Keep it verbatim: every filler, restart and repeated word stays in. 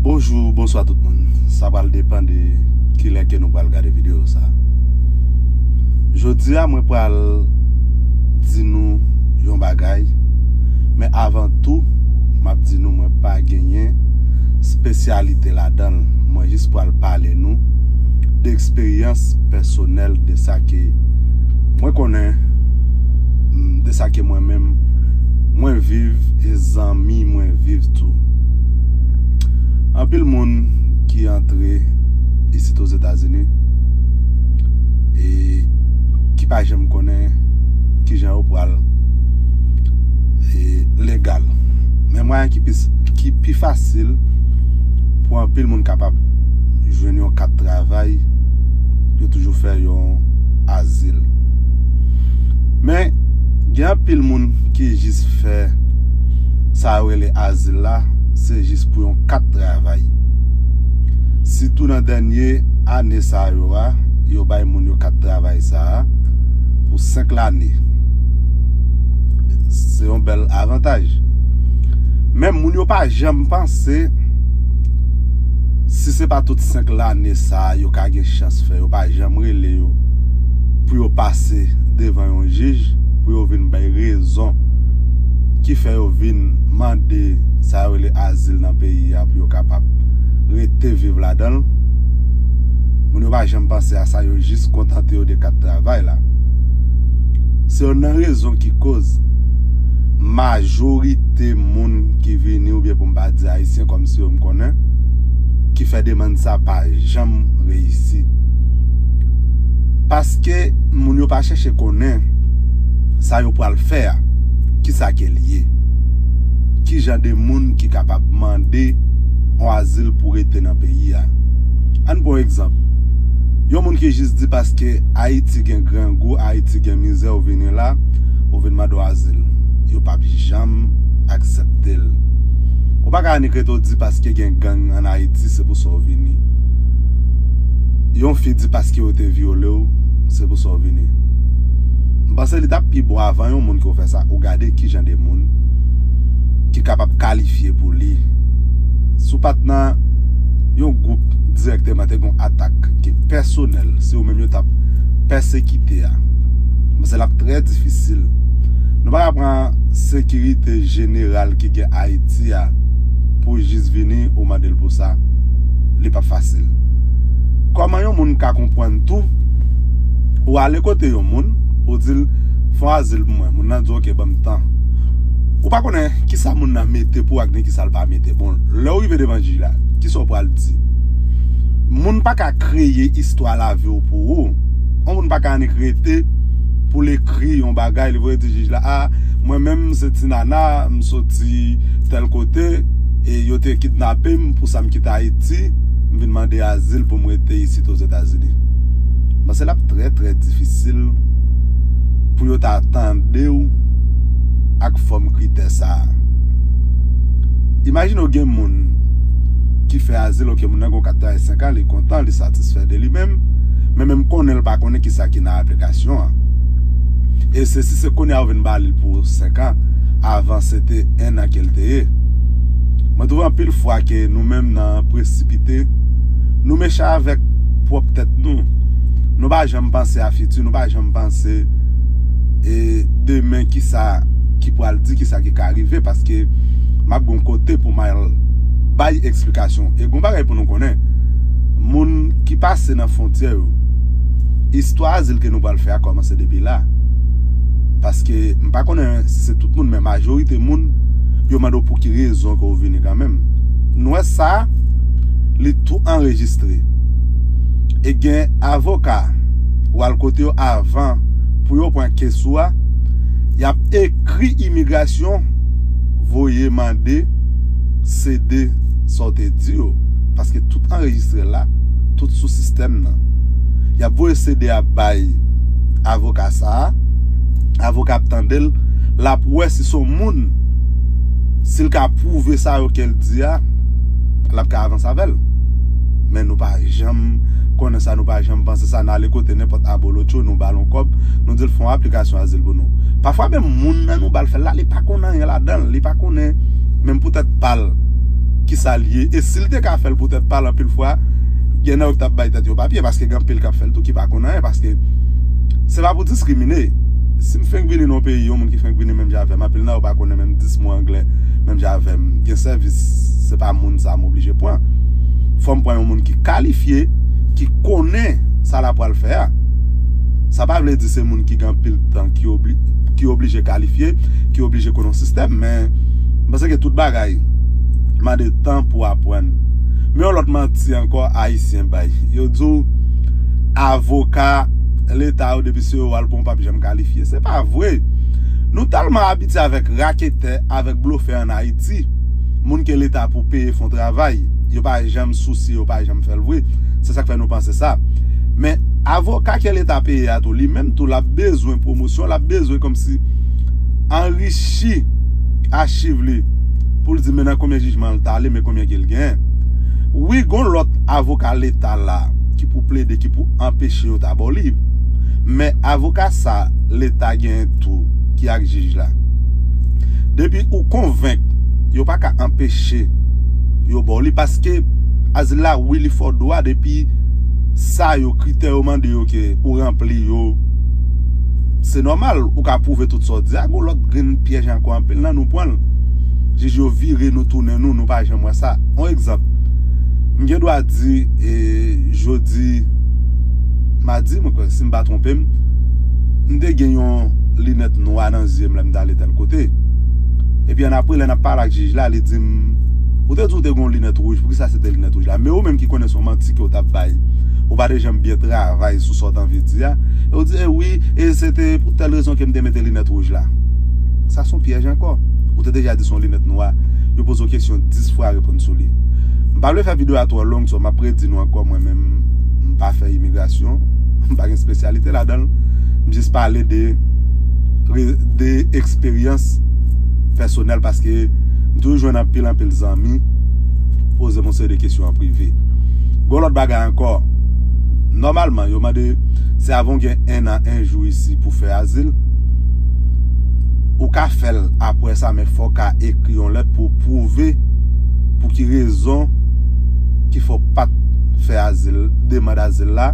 Bonjou, bonswa tout moun. Sa pral depann de kilè ke nou pral gade videyo sa. Jodi a, mwen pral di nou yon bagay, men avan tou, m ap di nou mwen pa genyen espesyalite ladan l. Mwen jis pral pale nou de eksperyans pèsonèl, de sa ke mwen konnen, mm, de sa ke mwen menm mwen viv e zanmi mwen viv tou. Anpil moun ki antre isit Ozetazini e ki pa janm konnen kijan yo pral e legal. Men mwayen ki pi, ki pi fasil pou anpil moun kapab jwenn yon kat travay, yo toujou fè yon azil. Men, gen anpil moun ki jis fè sa yo rele azil la, se jis pou yon kat travay. Sitou nan dènye ane sa yo a, yo bay moun yo kat travay sa a pou senk lane. Se yon bèl avantaj. Men moun yo pa janm panse si se pa tout senk lane sa a yo ka gen chans fè, yo pa janm rele yo pou yo pase devan yon jij, pou yo vin bay rezon ki fè yo vin mande sa yo rele azil nan peyi a pou yo kapab rete viv ladan l. Moun yo pa janm panse a sa, yo jis kontante yo de kat travay la. Se youn nan rezon ki koz majorite moun ki vini, oubyen pou m pa di ayisyen, kòm si yo m konnen, ki fè demann sa pa janm reyisi. Paske moun yo pa chèche konnen sa yo pral fè a, kisa ke l ye, ki jan de moun ki kapab mande yon azil pou rete nan peyi a. Ann pran yon egzanp. Yon moun ki jis di paske Ayiti gen grangou, Ayiti gen mizè, ou vini la, ou vin mande yon azil. Yo p ap janm aksepte l. Ou pa ka annik rete w di paske gen gang ann Ayiti, se pou sa w vini. Yon fi di paske yo te vyole w, se pou sa w vini. M panse li t ap pi bon avan yon moun ke w fè sa, ou gade ki jan de moun ki kapab kalifye pou li. Si w pa t nan yon gwoup dirèkteman, te gen yon atak ki pèsonèl, se ou menm yo t ap pèsekite a. M panse l ap trè difisil. Nou pa ka pran sekirite jeneral ki gen Ayiti a pou jis vini ou mande l pou sa. Li p ap fasil. Kòman yon moun ka konprann tou, ou ale kote yon moun, ou di l, "Fè yon azil pou mwen." Moun nan di, "Oke, ban m tan." Ou pa konnen kisa moun nan mete pou ak ni kisa l pa mete. Bon, lè w rive devan jij la, kisa w pral di? Moun pa ka kreye istwa lavi w pou ou. Yon moun pa ka annik rete pou l ekri yon bagay, li voye di jij la, "A, mwen menm se ti nana, m soti tèl kote, e yo te kidnape m, pou sa m kite Ayiti, m vin mande azil pou m rete isit Ozetazini." M panse l ap trè, trè difisil pou yo ta tande w ak fòm kritè sa a. Imajine w gen moun ki fè azil, oke, moun nan gen yon kat travay senk an, li kontan, li satisfè de li menm, men menm konnen l pa konnen kisa ki nan aplikasyon an. E se si se kounye a yo vin ba li l pou senk an, avan se te en an ke l te ye. Mwen twouve anpil fwa ke nou menm nan presipite, nou mechan avèk pwòp tèt nou. Nou pa janm panse a fiti, nou pa janm panse e demen kisa ki pral di, kisa ki ka rive, paske m ap gen yon kote pou m al bay eksplikasyon. E gen yon bagay pou nou konnen, moun ki pase nan fwontyè yo, istwa azil ke nou pral fè a kòmanse depi la. Paske m pa konnen si se tout moun, men majorite moun, yo mande w pou ki rezon ke w vini kanmenm. Nou wè sa, li tou anrejistre. E gen avoka, w al kote yo avan pou yo pran kes ou a, y ap ekri imigrasyon, voye mande sede sa w te di yo. Paske tout anrejistre la, tout sou sistèm nan. Y ap voye sede a bay avoka sa a, avoka ap tande l, l ap wè si se yon moun, si l ka pwouve sa yo ke l di a, l ap ka avanse avè l. Men nou pa janm konnen sa, nou pa janm panse sa, n ale kote nenpòt abolotcho, nou ba l yon kòb, nou di l fè yon aplikasyon azil pou nou. Pafwa menm moun nan nou ba l fè l la, li pa konn anyen ladan l, li pa konnen menm pou tèt pa l Ki sa l ye? E si l te ka fè l pou tèt pa l, anpil fwa, gen nan yo ki t ap bay tèt yo papye, paske gen anpil k ap fè l tou ki pa konn anyen, paske se pa pou diskrimine. Si m fenk vini nan yon peyi, yon moun ki fenk vini menm jan avè m, anpil nan yo pa konnen menm dis mo anglè menm jan avè m. Gen sèvis, se pa moun sa m oblije pran. Fò m pran yon moun ki kalifye, ki konnen sa l ap pral fè a. Sa pa vle di se moun ki gen anpil tan ki obli, ki oblije kalifye, ki oblije konnen yon sistèm, men m panse ke tout bagay mande tan pou aprann. Men yon lòt manti ankò, Ayisyen bay. Yo di w, avoka Leta yo, depi se yo al pran, w p ap janm kalifye. Se pa vre. Nou tèlman abitye avèk raketè, avèk blofè ann Ayiti. Moun ke Leta pou peye fè yon travay, yo pa janm sousye, yo pa janm fè l vre. Se sa k fè nou panse sa. Men avoka ke Leta peye a tou, li menm tou, l ap bezwen pwomosyon, l ap bezwen kòmsi anrichi achiv li pou l di men nan konbyen jijman l t ale, men konbyen ke l genyen. Wi, gon lòt avoka Leta la ki pou plede, ki pou anpeche yo ta ba w li. Men avoka sa Leta genyen tou ki ak jij la. Depi ou konvenk, yo pa ka anpeche yo ba w li, paske azil la, wi, li fè w dwa depi sa yo, kritè yo mande yo ke ou ranpli yo. Se nòmal, ou ka pwouve tout sa w di a. Gon lòt grenn pyèj ankò, anpil nan nou pran l. Jij yo vire nou, tounen nou, nou pa janm wè sa. Yon egzanp, m gen dwa di, e, jodi madi, mwen kwè, si m pa twonpe m, m te gen yon linèt nwa nan zye m lè m t ale tèl kote. Epi annapre, lè n ap pale ak jij la, li di m, ou te di w te gen yon linèt wouj, poukisa se te linèt wouj la? Men ou menm ki konnen se yon manti ke w t ap bay, ou pa te janm byen travay sou sa w t anvi di a. E w di, e wi, e se te pou tèl rezon ke m te mete linèt wouj la. Sa se yon pyèj ankò. Ou te deja di se yon linèt nwa. Yo poze w kesyon dis fwa, reponn sou li. M pa vle fè videyo a twò long, so m ap redi nou ankò, mwen menm, m pa fè imigrasyon. M pa gen espesyalite ladan l. M jis pale de, de eksperyans pèsonèl, paske m toujou jwenn anpil, anpil zanmi poze m yon seri de kesyon an prive. Gon lòt bagay ankò, nòmalman, yo mande se avan w gen en an, en jou isi pou fè azil. Ou ka fè l apre sa, men fò w ka ekri yon lèt pou w pwouve pou ki rezon ki fè w pa t fè azil, demann azil la,